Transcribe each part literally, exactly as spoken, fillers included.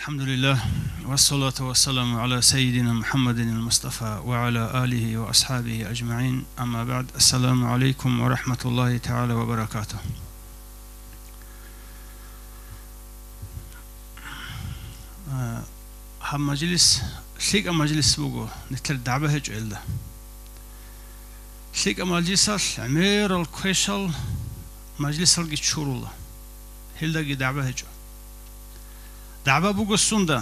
الحمد لله، والصلاة والسلام على سيدنا محمد المصطفى وعلى آله وأصحابه أجمعين. أما بعد، السلام عليكم ورحمة الله تعالى وبركاته. Гьаб мажлис лъикӀаб мажлис буго, нилъер дагӀба гьечӀо гьелда. ЛъикӀаб мажлисалъ гӀемерал квешал мажлисалги чурула, гьелдаги дагӀба гьечӀо. ДагӀба буго сунда?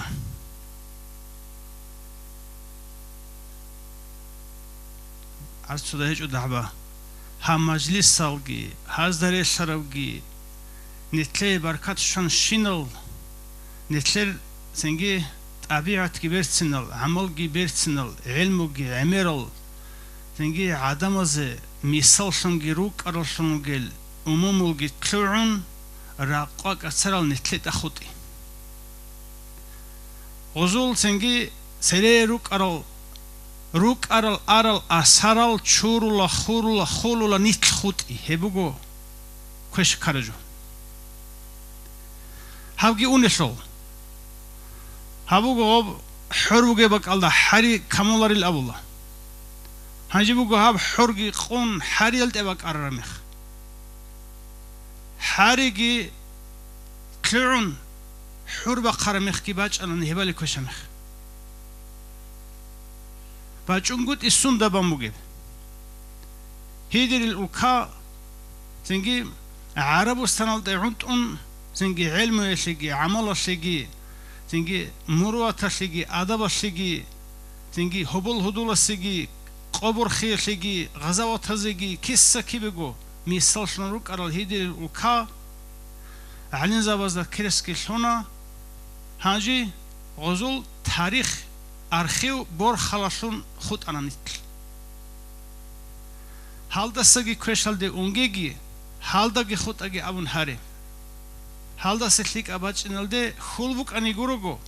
Гьарцуда гьечӀо дагӀба. Гьаб мажлисалги, гьазда релълъарабги, нилъее баркат щванщинал, нилъер цинги тӀабигӀатги берцинал, гӀамалги берцинал, гӀелмуги гӀемерал, цинги гӀадамазе мисаллъунги рукӀараллъун ругел умумулги лъугӀун, ракъа кӀацарал нилъе тӀахутӀи. Гъузул цинги церее рукӀарал, рукӀарал арал асарал чурула, хурула, хулула нилъ хутӀи, гьеб буго квеш ккараб жо. Гьабги унелъул. Гьаб буго гъоб хӀор бугеб бакӀалда хӀари камуларил абула. Гьанже буго гьаб хӀорги къун хӀариял тӀе бакӀарараб мех. ХӀариги лъугӀун, хӀур бахъараб мехги бачӀана гьебали квешаб мех. БачӀунгутӀи сунда бан бугеб. Гьидирил улка, цинги ГӀарабустаналде гӀунтӀун, цинги гӀелмуялъеги, гӀамалалъеги, цинги муруваталъеги, адабалъеги, цинги гьобол-гьудуласеги, къо-борхиялъеги, гъазаватазеги киса-кибего мисаллъун рукӀарал гьидирил улка гӀалимзабазда киресги лъуна, гьанже гъузул тарих, архив борхалалъун хутӀана нилъ. Гьалдасаги квешалде унгеги, гьалдаги хутӀаги абун гьаре. Гьалдаса лъикӀаб бачӀиналде хьул букӀани гурого.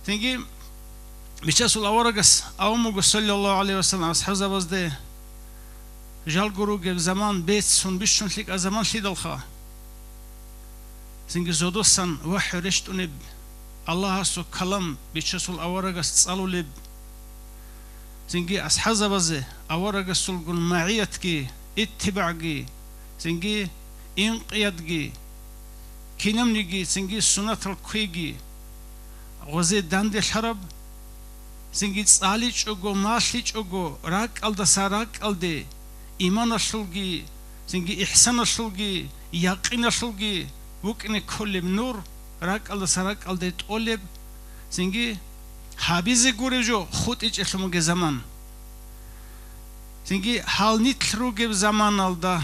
Цинги Бичасул аварагас абун буго, саллаллагьу гӀалайгьи ва саллам, асхӀабзабазде, жалго ругеб заман беццун бищун лъикӀаб заман лъидалха, цинги зодосан вахӀю рещтӀунеб, Аллагьасул калам Бичасул аварагас цӀалулеб, цинги асхӀабзабазе аварагасулгун магӀиятги, иттибагӀги, цинги инкъиядги, кинабниги цинги суннатал кквейги гъозе данделъараб, цинги цӀаличӀого, малъичӀого, ракӀалдаса ракӀалде иманалъулги, цинги ихсаналъулги, якъиналъулги букӀине кколеб нур, ракӀалдаса ракӀалде тӀолеб, цинги гьабизе гуреб жо хутӀичӀелъун бугеб заман. Цинги гьал нилъ ругеб заманалда,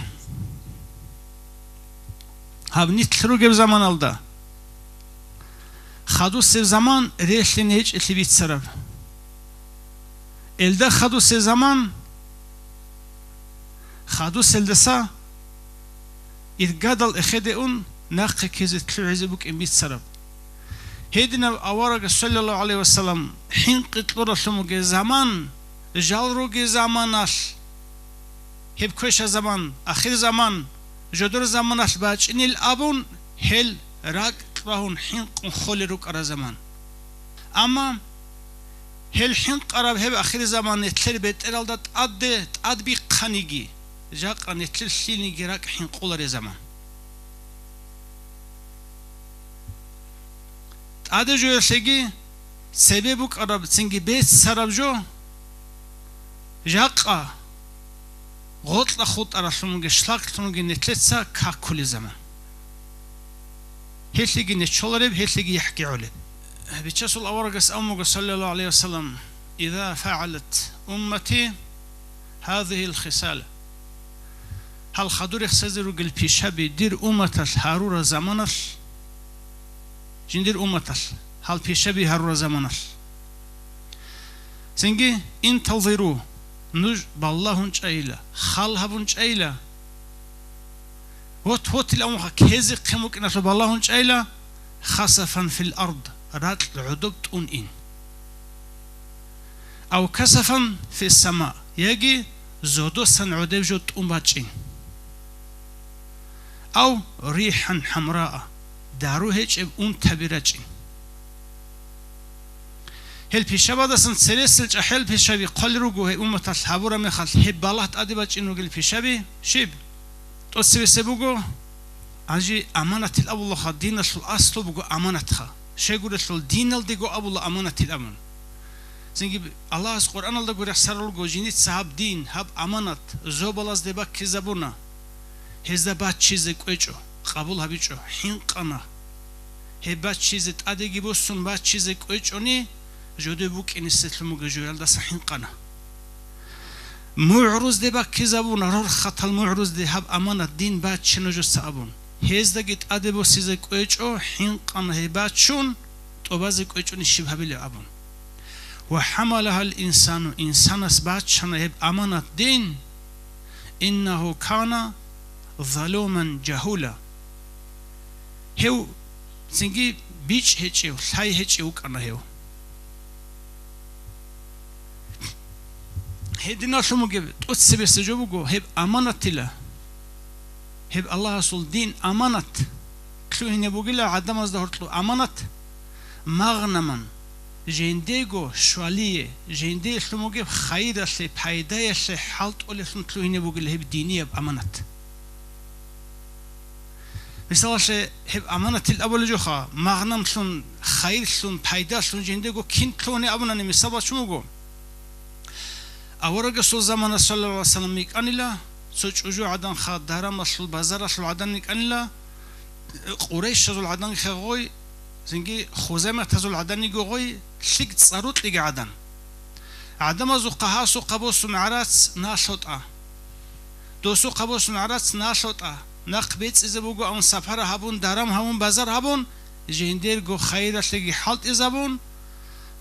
гьаб нилъ ругеб заманалда хадусеб заман релълъине гьечӀелъи бицараб. Элда хадусеб заман, хадуселдаса иргадал эхеде ун, нахъе ккезе лъугӀизе букӀин бицараб. Гьединав авараг, саллаллагьу гӀалайгьи ва саллам, хӀинкъи кьуралъун бугеб заман, жал ругеб заманалъ, гьеб квешаб заман, ахир заман, жодор заманалъ бачӀинил абун, гьел ракӀ рагьун хӀинкъун холел рукӀараб заман. Амма гьел хӀинкъараб гьеб ахирзаман нилъер бетӀералда тӀаде тӀадбихъаниги, жакъа нилъер лъилниги ракӀ хӀинкъулареб заман. ТӀаде жоялъеги цебе букӀараб, цинги беццараб жо, жакъа гъоркьа хутӀаралъун вугеб, шлакълъун вугеб нилъеца какулеб заман. Гьелъиги нечолареб, гьелъиги яхӀги гӀолеб. Бичасул аварагас абун буго, саллаллагьу гӀалайгьи ва саллам: «Иза фагӀалат уммати гьазигьил хисал». Гьал хадур рехсезе ругел пишаби дир умматалъ гьарураб заманалъ, жиндир умматалъ гьал пишаби гьарураб заманалъ. Цинги, интазиру, нуж балагьун чӀайила, хал гьабун чӀайила. Вот-вотил авунха ккезехъин букӀиналъул балагьун чӀайила, хасафан фил ард, ракь гӀодоб тӀун ин. Ав касафан фис сама, яги зодосан гӀодеб жо тӀун бачӀин. Ав рихӀан хӀамраа, дару гьечӀеб унтаби рачӀин. Гьел пишабадасан цересел чӀахӀел пишаби хъвалел руго, гьеб умматалъ гьабураб мехалъ гьеб балагь тӀаде бачӀин ругел пишаби щиб? ТӀоцебесеб буго, гьанже аманатил абулаха, диналъул аслу буго аманатха. Щайгурелъул диналдего абула аманатил абун. Цинги Аллагьас Къуръаналдаго рехсарал руго, жиница гьаб дин, гьаб аманат зобалазде баккизабуна. Гьезда баччизе кӀвечӀо, къабул гьабичӀо, хӀинкъана. Гьеб баччизе тӀадеги босун баччизе кӀвечӀони, жодое букӀинеселъун бугеб жоялдаса хӀинкъана. МугӀрузде баккизабуна, рорхатал мугӀрузде гьаб аманат дин баччана жоса абун. Гьездаги тӀаде босизе кӀвечӀо, хӀинкъана гьеб баччун, тӀубазе кӀвечӀони щиб гьабилеб абун. Ва хӀамалагьал инсану, инсанас баччана гьеб аманат дин, иннагьу кана залуман жагьула. Гьев цинги бичӀ гьечӀев, лъай гьечӀев вукӀана гьев. Гьединалъун бугеб тӀоцебесеб жо буго гьеб аманатила. Гьеб Аллагьасул дин аманат. Лъугьине бугила гӀадамазда гьоркьоб аманат, магънаман, жиндего щвалие, жиндиелъун бугеб хайиралъе, пайдаялъе хӀалтӀулелъун лъугьине бугила гьеб динияб аманат. Мисалалъе, гьеб аманатил абулеб жоха, магънамлъун, хайирлъун, пайдалъун жиндего кин лъугьине абунани мисал бачун буго. Аварагасул замана, саллаллагьу гӀалайгьи вассалам, йикӀанила, цо чӀужугӀаданха, дарамалъул, базаралъул гӀадан йикӀанила, Къурайшазул гӀадан хегъой, цинги Хузайматазул гӀадан йигогъой, лъикӀ цӀарукьиги гӀадан. ГӀадамазухъа гьасухъа босун гӀарац налъотӀа. Досухъа босун гӀарац налъотӀа. Нахъ бецӀизе буго абун сапара гьабун, дарам гьабун, базар гьабун, жиндирго хайиралъеги хӀалтӀизабун,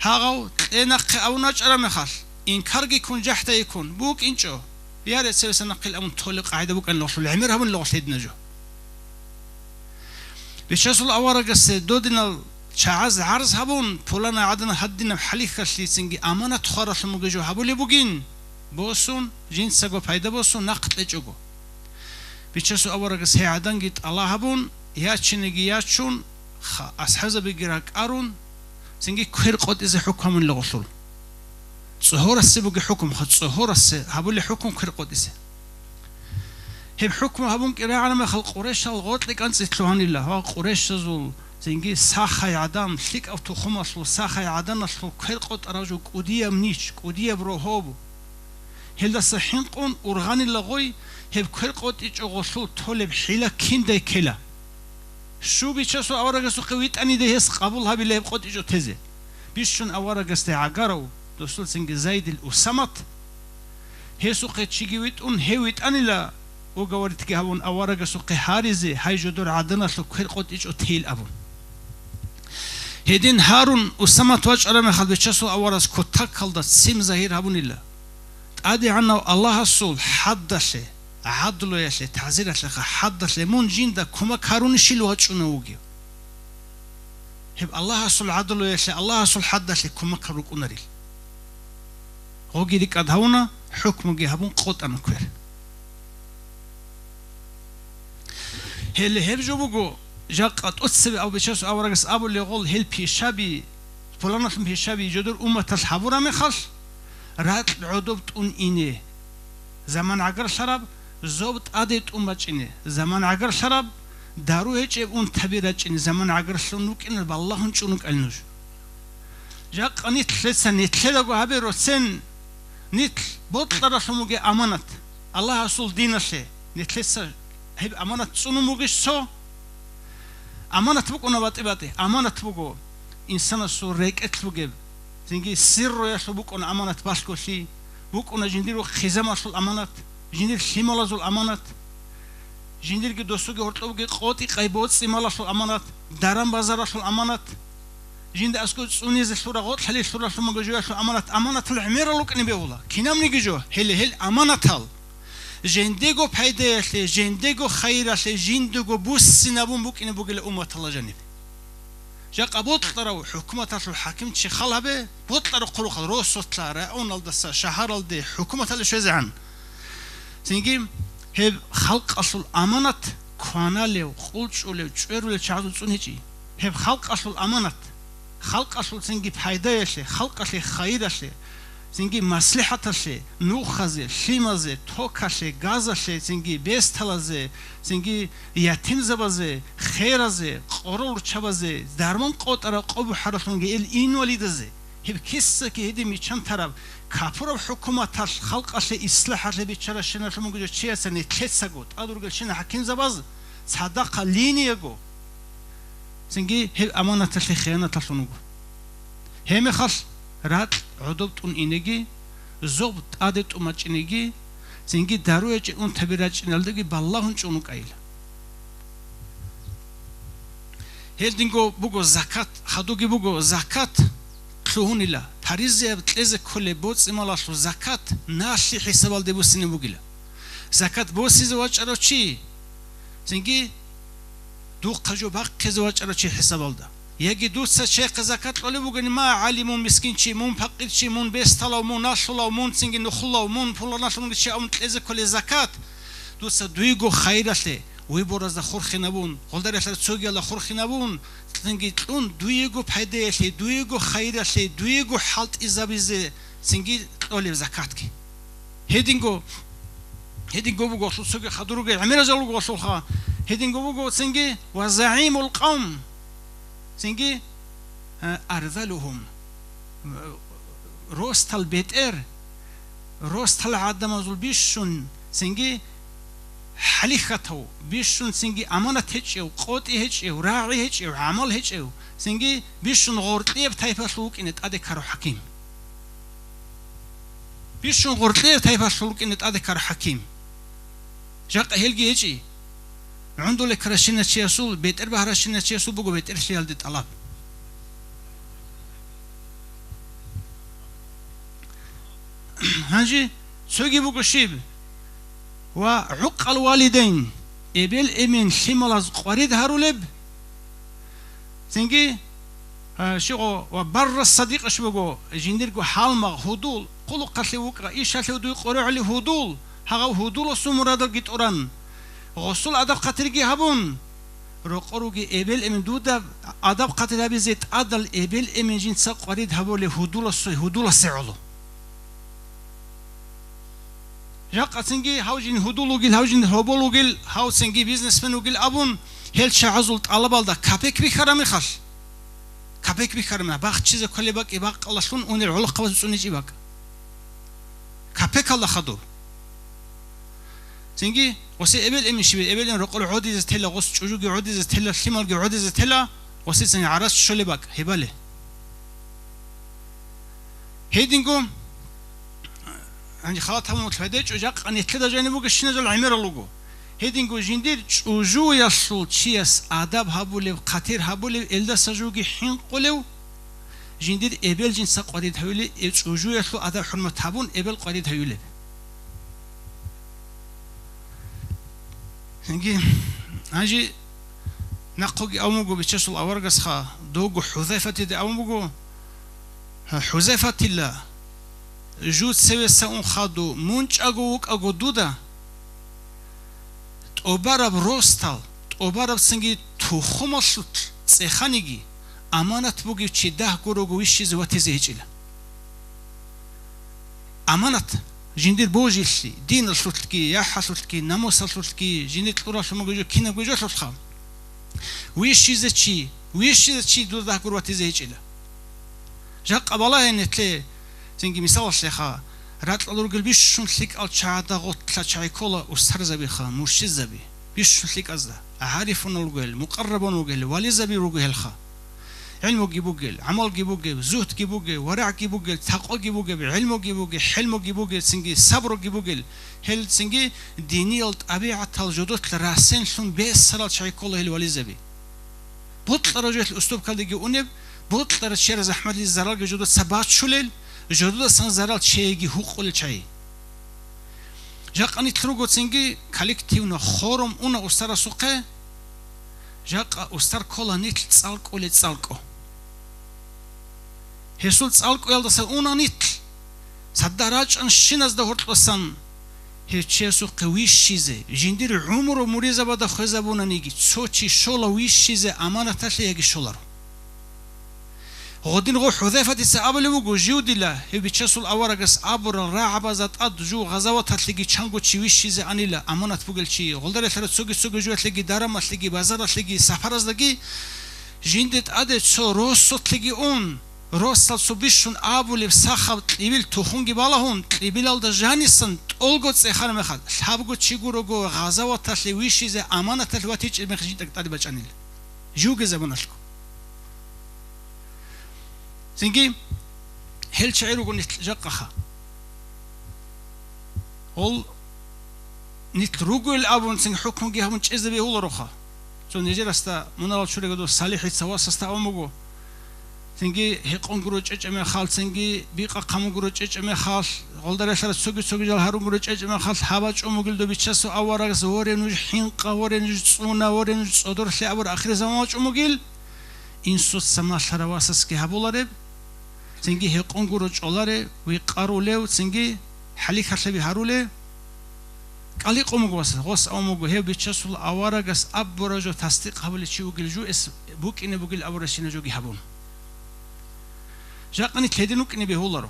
гьагъав кье нахъе абун вачӀараб мехалъ, инкарги ккун, жахӀдайги ккун, букӀинчӀо, я рецерасан нахъил абун толеб къагӀида букӀанилъул гӀемер гьабунилъул гьедина жо. Бичасул аварагасде додинал чагӀаз гӀарз гьабун, пулана гӀадан гьадинаб хӀалихьалъицинги аманат хваралъун бугеб жо гьабулеб бугин, босун, жинцаго пайда босун, нахъ кьечӀого. Бичасул аварагас гьей гӀаданги тӀала гьабун, ячинеги ячун, ха-, асхӀабзабиги ракӀарун, цинги квер къотӀизе хӀукму гьабунила гъолъул. ЦӀогьорасе бугеб хӀукму, ха, цӀогьорасе гьабулеб хӀукму квер къотӀизе. Гьеб хӀукму гьабун кӀирагӀана мехалъ, Къурайшал гъоркье кӀанцӀи лъугьанила ва Къурайшазул цинги сахай гӀадан, лъикӀав тухумалъул сахай гӀаданалъул квер къотӀарав жо кӀудияб нич, кӀудияб рогьоб. Гьелдаса хӀинкъун ургъанила гъой, гьеб квер къотӀичӀо гъолъул толеб хӀила киндай ккела. Щу бичасул аварагасухъе витӀанида гьес къабул гьабила гьеб къотӀичӀо тезе. Бищун аварагасде гӀагарав досулцинги Зайдил Усамат, гьесухъе чиги витӀун, гьев витӀанила, уговоритги гьабун аварагасухъе гьаризе, гьай жодор гӀаданалъул квер къотӀичӀо тейил абун. Гьедин гьарун Усамат вачӀараб мехалъ, бичасул аварагас кутакалда ццин загьир гьабунила. ТӀадегӀанав Аллагьасул хӀаддалъе, гӀадлуялъе, тазиралъеха хӀаддалъе мун жинда кумек гьарунищил вачӀунев вугев? Гьеб Аллагьасул гӀадлуялъе, Аллагьасул хӀаддалъе кумек гьабун рукӀунарил. Гъоги рикӀкӀад гьавуна, хӀукмуги гьабун къотӀана квер. Гьеле гьеб жо буго, жакъа тӀоцебе абу-, бичасул аварагас абулеб гъол, гьел пишаби, пуланалъун пишаби жодор умматалъ гьабураб мехалъ, ракь гӀодоб тӀун ине. Заман гӀагарлъараб, зоб тӀаде тӀун бачӀине. Заман гӀагарлъараб, дару гьечӀеб унтаби рачӀине. Заман гӀагарлъун рукӀиналъ балагьун чӀун рукӀал нуж. Жакъа нилъеца нилъедаго гьабе роцен, нилъ бокьаралъун бугеб аманат, Аллагьасул диналъе нилъеца гьеб аманат цӀунун бугищ цо? Аманат букӀуна батӀи-батӀи. Аманат буго инсанасул рекӀелъ бугеб, цинги сирруялъул букӀуна аманат балъголъи, букӀуна жиндирго хъизамалъул аманат, жиндир лъималазул аманат, жиндирги досулги гьоркьобги къотӀи-къай боцӀи-малалъул аманат, даран-базаралъул аманат, жинда аскӀов цӀунизе лъура, гъоркьалъе лъуралъун буго жоялъул аманат, аманатал гӀемерал рукӀине бегьула. Кинабниги жо, гьеле гьел аманатал жиндего пайдаялъе, жиндего хайиралъе, жиндего буссинабун букӀине бугила умматалда жаниб. Жакъа бокьарав хӀукуматалъул хӀакимчи хал гьабе, бокьарав хъулухъал росулъа, районалдаса, шагьаралде, хӀукуматалде щвезегӀан. Цинги гьеб халкъалъул аманат кваналев, къулчӀулев, чӀверулев чагӀазул цӀун гьечӀищ. Гьеб халкъалъул аманат, халкъалъул цинги пайдаялъе, халкъалъе хайиралъе, цинги маслихӀаталъе, нухазе, лъимазе, токалъе, газалъе, цинги бесталазе, цинги ятимзабазе, херазе, къорол руччабазе, дарман къотӀараб къо бухӀаралъунги ил инвалидазе, гьеб кисаги гьедин миччан тараб, капураб хӀукуматалъ халкъалъе ислахӀалъе биччаращиналъун бугев чиясда нилъецаго тӀад ругелщинал хӀакимзабаз цадахъ линияго, цинги гьеб аманаталъе хиянаталъун вуго. Гьебмехалъ ракь гӀодоб тӀун инеги, зоб тӀаде тӀумачӀинеги, цинги дару гьечӀеб унтаби рачӀиналдаги балагьун чӀун вукӀайила. Гьелдинго буго закат, хадуги буго закат лъугьунила, паризаяб кьезе кколеб боцӀи-малалъул закат налъи хӀисабалде буссине бугила. Закат босизе вачӀарав чи, цинги духъа жо бахъизе вачӀарав чи хӀисабалда. Яги дуца чехъе закат кьолеб бугони, ма, гӀалимун, мискинчи, мун пакъирчи, мун бесталав, мун налъулав, мун цинги нухулав, мун пуланалъунги чи абун кьезе кколеб закат, дуца дуего хайиралъе, выборазда хурхинабун, гъолдаралъа цогиялда хурхинабун, цинги кьун дуего пайдаялъе, дуего хайиралъе, дуего хӀалтӀизабизе цинги кьолеб закатги. Гьединго, гьединго буго цоги хадур ругел гӀемерал жал ругелъулха. Гьединго буго цинги ва загӀимул къавм, цинги, а, арзалухум, росдал бетӀер, росдал гӀадамазул бищун цинги хӀалихьатав, бищун цинги аманат гьечӀев, къотӀи гьечӀев, рагӀи гьечӀев, гӀамал гьечӀев, цинги бищун гъоркьияб тайпалъул вукӀине тӀаде ккарав хӀаким. Бищун гъоркьияб тайпалъул вукӀине тӀаде ккарав хӀаким. Жакъа гьелги гьечӀищ. ГӀундуле ккаращинав чиясул, бетӀер багьаращинав чиясул буго бетӀерлъиялде тӀалаб. Гьанже цоги буго щиб? Ва гӀукъал валидайн, эбел-эмен лъималаз къварид гьарулеб, цинги, а, щиб гъо, ва барра садикъа щиб буго, жиндирго гьалмагъ, гьудул, хъулухъалъе вукӀа, ишалъе дуй къорогӀли гьудул, гьагъав гьудуласул мурадалги тӀуран, гъосул адаб-хъатирги гьабун, рокъор ругел эбел-эмен дуда адаб-хъатир гьабизе тӀадал эбел-эмен жинца къварид гьабулеб гьудуласо-, гьудуласе гӀоло. Жакъа цинги гьав жин гьудул вугил, гьав жин гьобол вугил, гьав цинги бизнесмен вугил абун, гьел чагӀазул тӀалабалда капек бихьараб мехалъ, капек бихьараб мехалъ, бахчизе кколеб бакӀи бакъалалъун унел гӀолохъабаз цӀуничӀи бакӀ. Капекалда хадур. Цинги гъосе эбел-эмен щибе, эбел-эмен рокъор гӀодизе тела, гъос чӀужуги гӀодизе тела, лъималги гӀодизе тела, гъосе цинги гӀарац щолеб бакӀ, гьебали. Гьединго, гьанже халат гьабун вугелъул гьедечӀо, жакъа нилъеда жаниб бугебщинаб жал гӀемерал руго. Гьединго жиндир чӀужуялъул чияс адаб гьабулеб, хъатир гьабулеб, элдаса жуги хӀинкъулев, жиндир эбел жинца къварид гьавилеб, э, чӀужуялъул адаб-хӀурмат гьабун, эбел къварид гьавилеб. Цинги, гьанже нахъоги абун буго Бичасул аварагасха, довго ХӀузайфатида абун буго: «ХӀузайфатилла, жуз цевеса ун хадув, мун чӀаго вукӀаго дуда, тӀубараб росдал, тӀубараб цинги тухумалъулъ цӀеханиги, аманат бугев чи дагь гурого вищизе ватизе гьечӀила». Аманат, жиндир божилъи, диналъулъги, яхӀалъулъги, намусалъулъги, жиндир кьуралъун бугеб жо кинабго жолъулъха. Вищизе чи, вищизе чи дуда дагь гур ватизе гьечӀила. Жакъа балагье нилъее, цинги мисалалъеха, ракьал ругел бищун лъикӀал чагӀазда гъорлъа чагӀи ккола устарзабиха, муршидзаби, бищун лъикӀазда, гӀарифун вугел, мукъаррабун вугел, вализаби руго гьелха. ГӀилмуги бугел, гӀамалги бугеб, зугьдги бугеб, варагӀги бугел, такъваги бугеб, гӀилмуги бугел, хӀилмуги бугел, цинги сабруги бугел, гьел цинги диниял тӀабигӀатал жодолъ расенлъун бесарал чагӀи ккола гьел вализаби. Бокьарав жоялъ уступкалдеги унеб, бокьарав чияр захӀмалъи заралги жодоца бачулел, жододасан зарал чейги гьукъулел чагӀи. Жакъа нилъ руго цинги коллективно, хором уна устарасухъе, жакъа устар ккола нилъ цӀалкӀулел цӀалкӀу. Гьесул цӀалкӀуялдаса уна нилъ, цадахъ рачӀанщиназда гьоркьосан, Гьев чиясухъе вищизе, жиндир гӀумру муризабада хвезабунаниги, цо чи щола вищизе аманаталъе яги щоларо. Гъодин гъо ХӀузайфатица абулеб буго, жив дила, гьев Бичасул аварагас абурал рагӀабазда тӀад жив гъазаваталъеги чанго чи вищизе анила, аманат бугел чи, гъолда релълъараб цоги-цоги жуялъеги, дарамалъеги, базаралъеги, сапараздаги, жинде тӀаде цо росулъеги ун, росал цо бищун абулеб сахаб кьибил тухумги балагьун, кьибилалда жанисан тӀолго цӀехана мехалъ, лъабго чи гурого гъазаваталъе вищизе аманаталъ ватичӀеб мехалъ жинда тӀаде бачӀанила. Живги заманалъго. Цинги гьел чагӀи руго нилъ жакъаха. Гьел нилъ ругел абун, цинги хӀукмуги гьабун чӀезе бегьулароха. Цо нижерасда мунагьал чурегадав СалихӀица васасда абун буго. Цинги гьекъон гуро чӀечӀеб мехалъ, цинги бикъа-хъамун гуро чӀечӀеб мехалъ, гъолда релълъараб цоги-цоги жал гьарун гуро чӀечӀеб мехалъ, гьаб бачӀун бугел дов Бичасул аварагас, воре, нуж хӀинкъа, воре, нуж цӀуна, воре, нуж цӀодорлъе абур ахирзаман бачӀун бугел, инсуца малъарав васасги гьабулареб, цинги гьекъон гуро чӀоларе, вихъарулев, цинги хӀалихьалъаби гьаруле. КӀаликъун буго васас, гъос абун буго, гьев Бичасул аварагас абура жо тасдикъ гьабулев чи вугел жуэс букӀине бугел абурасина жоги гьабун. Жакъани лъедин рукӀине бегьуларо.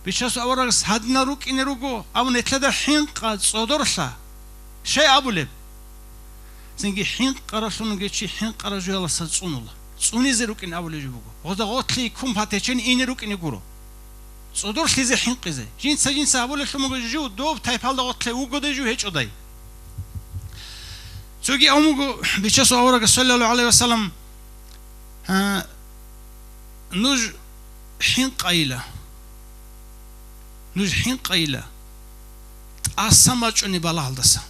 Бичасул аварагас гьадинал рукӀине руго, амма нилъеда хӀинкъа, цӀодорлъа. Щай абулеб? Цинги хӀинкъаралъун вугев чи хӀинкъараб жоялдаса цӀунула. ЦӀунизе рукӀин абулеб жо буго. Гъозда гъотлъи ккун патечен ине рукӀине гуро. ЦӀодорлъизе хӀинкъизе. Жинца-жинца гьабулелъун буго жив, доб тайпалда гъотлъи вугодай жив гьечӀодай. Цоги абун буго Бичасул аварагас, саллаллагьу гӀалайгьи ва саллам, а, нуж хӀинкъайила. Нуж хӀинкъайила, тӀасан бачӀунеб балагьалдаса.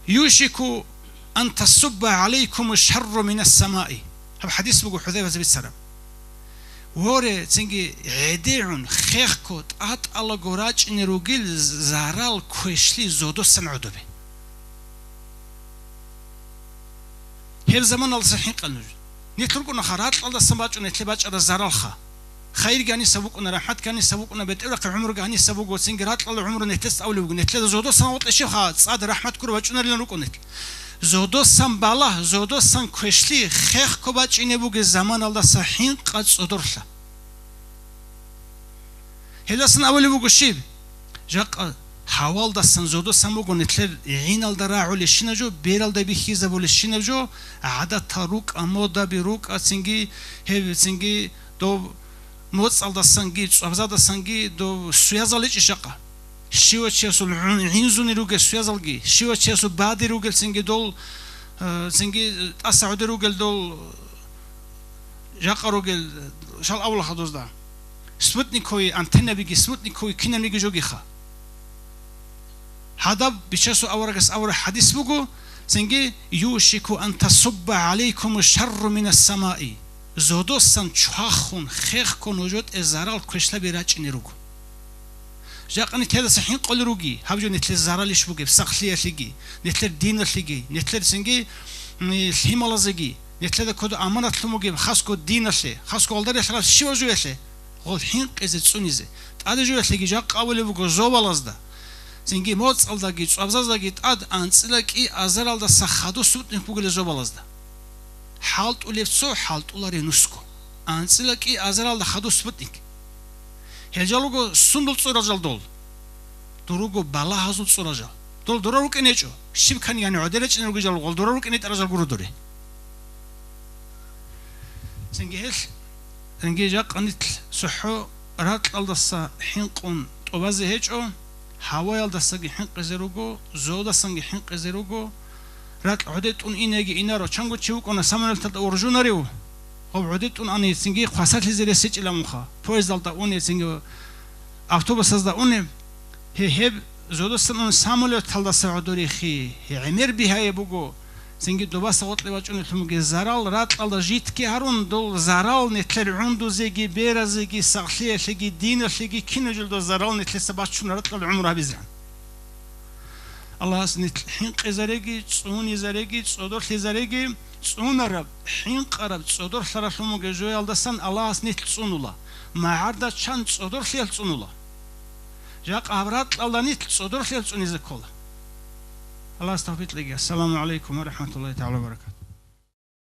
«Юшику ан тасубба гӀалайкуму шарру минас самаи». Гьаб хӀадис буго ХӀузайфаца бицараб. Воре, цинги гӀедегӀун, хехго, тӀатӀалаго рачӀине ругел зарал квешлъи зодосан гӀодобе. Гьеб заманалдаса хӀинкъа нуж. Нилъ рукӀунаха, ракьалдасан бачӀун нилъе бачӀараб заралха. Хайирги гьаниса букӀуна, рахӀматги гьаниса букӀуна, бетӀерахъе гӀумруги гьаниса буго, цинги ракьалда гӀумру нилъеца авлеб буго. Нилъеда зодосан гъоркье щибха цӀад рахӀмат гуро бачӀунарилан рукӀун нилъ. Зодосан балагь, зодосан квешлъи хехго бачӀине бугеб заманалдаса хӀинкъа цӀодорлъа. Гьелдасан абулеб буго щиб? Жакъа гьавалдасан зодосан буго нилъер гӀиналда рагӀулебщинаб жо, бералда бихьизабулебщинаб жо, гӀадатал рукӀа, модаби рукӀа, цинги гьеб, цинги доб моцӀалдасанги, цӀвабзадасанги доб суязал гьечӀищ жакъа? Щивав чиясул гӀун-, гӀинзуни ругел суязалги, щивав чиясул баде ругел цинги дол, э, цинги тӀаса гӀодер ругел дол, жакъа ругел, шал авлахъа дозда. Спутниковый антеннабиги, спутниковый кинабниги жогиха. Гьадаб Бичасул аварагас авараг хӀадис буго, цинги: «Юшику ан тасубба гӀалайкуму шарру минас самаи». Зодосан чвахун, хехго нужетӀе зарал квешлъаби рачӀине руго. Жакъа нилъедаса хӀинкъулел руги, гьаб жо нилъер заралищ бугеб, сахлъиялъеги, нилъер диналъеги, нилъер цинги, м, лъималазеги, нилъеда кодо аманатлъун бугеб, хасго диналъе, хасго гьалда релълъарал щивав жуялъе, гъол хӀинкъизе, цӀунизе. ТӀаде жуялъеги жакъа абулеб буго зобалазда, цинги моцӀалдаги, цӀвабзаздаги тӀад анцӀила кӀи азаралдаса хадур сутӀник бугила зобалазда. ХӀалтӀулев цо, хӀалтӀуларев нусго. АнцӀила кӀи азаралда хадур сутӀник. Гьел жал руго сундул цӀурал жал дол? Дол руго балагьазул цӀурал жал. Дол дора рукӀине гьечӀо. Щиб ккани, яни гӀодер рачӀине ругел жал, гъол дора рукӀине тӀарал жал гуро доре. Цинги гьел, цинги жакъа нилъ цохӀо ракьалдаса хӀинкъун тӀубазе гьечӀо, гьаваялдасаги хӀинкъизе руго, зодасанги хӀинкъизе руго. Ракь гӀодетӀун инеги инаро, чанго чи вукӀуна самолеталда уржунарев? Гъоб гӀодетӀун ани, цинги хвасарлъизе рес гьечӀила муха, поездалда уни, цинги автобусазда уни. Гье, гьеб зодасан ун самолеталдаса гӀодорихъи, гье, гӀемер бигьаяб буго. Цинги добаса гъоркье бачӀунелъун бугеб зарал ракьалда житги гьарун, дол зарал нилъер гӀундузеги, беразеги, сахлъиялъеги, диналъеги кинаб жолда зарал нилъеца бачун ракьалда гӀумру гьабизегӀан. Аллагьас нилъ хӀинкъизареги, цӀунизареги, цӀодорлъизареги, цӀунараб, хӀинкъараб, цӀодорлъаралъун бугеб жоялдасан Аллагьас нилъ цӀунула, магӀарда чан цӀодорлъиялъ цӀунула. Жакъа гьаб ракьалда нилъ цӀодорлъи цӀунизе ккола. Аллагьас тавфикъ кьеги. Ассаламу гӀалайкум ва рахӀматуллагьи тагӀала ва баракатугь.